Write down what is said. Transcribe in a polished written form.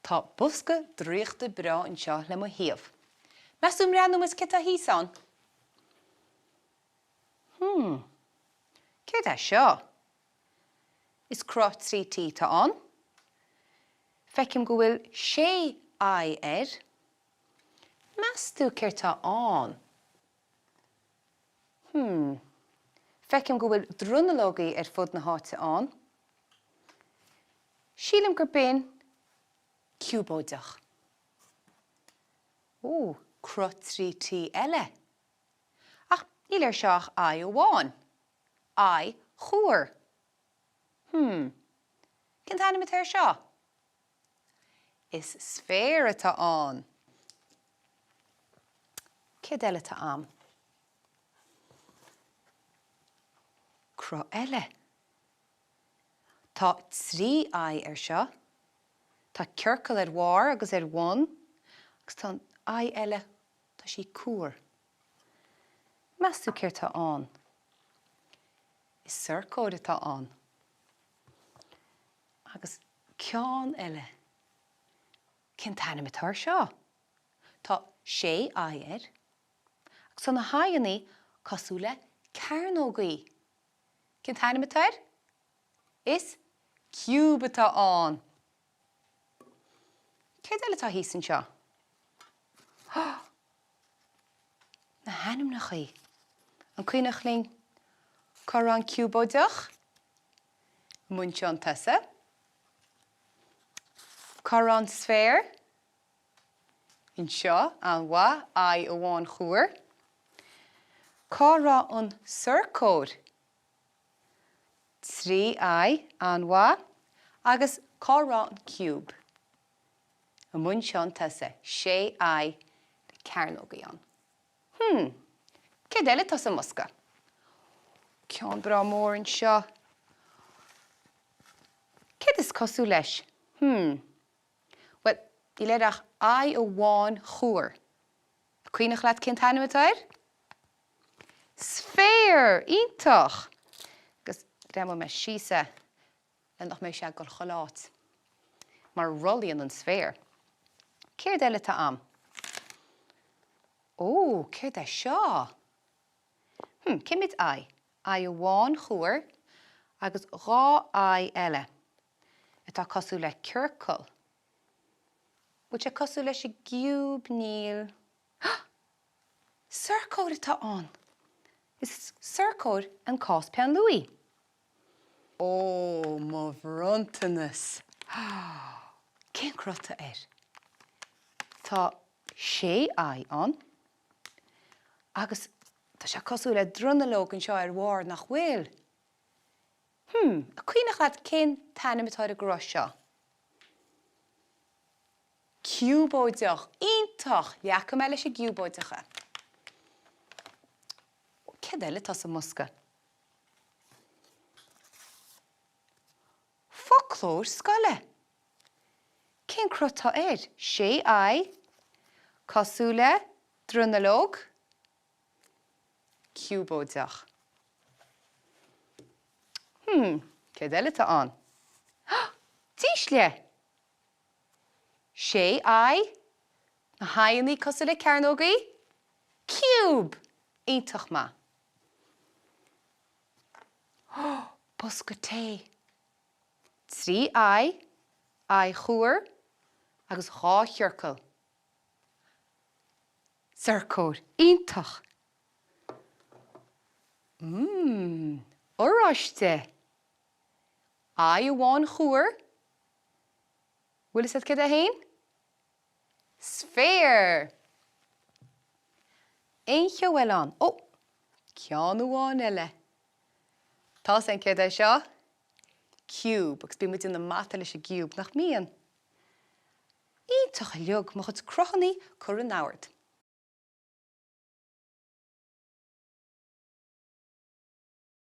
Tá bosca draíochta breá anseo le mo thaobh. Meas tú an mbreathnóidh muid céard tá thíos ann? Hmm. Céard é seo? Is cruth 3T atá ann. Feicim go bhfuil sé aghaidh air. Meas tú céard tá ann? Hmm. Feicim go bhfuil dronuilleogaí ar fud na háite ann. Sílim gur b'in ciúbóideach. Ó, cruth 3T eile. Ach níl air seo ach aghaidh amháin. Aghaidh chuar. Hmm. Cén t-ainm atá air seo? Is sféar atá ann. Céard eile atá a'm? Cruth eile. Tá 3 aghaidh air seo. Tá ciorcal ar bharr agus ar bhun agus tá an aghaidh eile, tá sí cuar. Meas tú céard tá ann? Is sorcóir atá ann. Agus ceann eile. Cén t-ainm atá air seo? Tá sé aghaidh air. Agus tá na haghaidheanna cosúil le cearnógaí. Cén t-ainm atá air? Is ciúb atá ann. Céard eile atá thíos anseo? Na hainmneacha. An cuimhneach linn cá raibh an ciúbóideach? Amuigh anseo chun tosaigh. Cá raibh an sféar? Anseo, an-mhaith, aghaidh amháin chuar. Cá raibh an sorcóir? 3 aghaidh, an-mhaith. Agus cá raibh an ciúb? Amuigh anseo chun tosaigh, sé aghaidh le cearnógaí ann. Hmm, céard eile atá sa mbosca? Ceann breá mór anseo. Céard is cosúil leis? Hmm. Bhuel, níl air ach aghaidh amháin chuar. An cuimhneach leat cén t-ainm atá air? Sféar! Iontach! Agus greamóidh mé síos é le nach mbeidh sé ag dul chuile áit, mar rothlaíonn an sféar. Céard eile atá a'm? Ó, céard é seo? Hm, cé mhéad aghaidh? Aghaidh amháin chuar agus dhá aghaidh eile. atá cosúil le ciorcal. Bhfuil sé cosúil leis an gciúb? Níl. Sorcóir atá ann! Is sorcóir an cás peann luaidhe. Ó, mo bhronntanas! Cén cruth atá air? Tá sé aghaidh ann. Agus tá sé cosúil le dronuilleog anseo ar bharr, nach bhfuil? Hmm, an cuimhneach leat cén t-ainm atá ar an gcruth seo? Ciúbóideach! Iontach! Leagfaidh mé leis an gciúbóideach é. Céard eile atá sa mbosca? Foclóir scoile! Cén cruth atá air? Sé aghaidh, cosúil le dronuilleog. Ciúbóideach. Hmm, céard eile atá ann? Dísle! Sé aghaidh, na haghaidheanna cosúil le cearnógaí. Ciúb! Iontach maith. Bosca tae. 3 aghaidh, aghaidh chuar agus dhá chiorcal. Sorcóir iontach! Mmm, oráiste! Aghaidh amháin chuar. Bhfuil fhios agat céard é féin? Sféar! Aon cheo eile ann? Ó! Ceann amháin eile. Tá fhios againn céard é seo? Ciúb. Agus bíonn muid ag déanamh mata leis an gciúb, nach mbíonn? Iontach uilig, mo chuid cruthanna curtha in ord.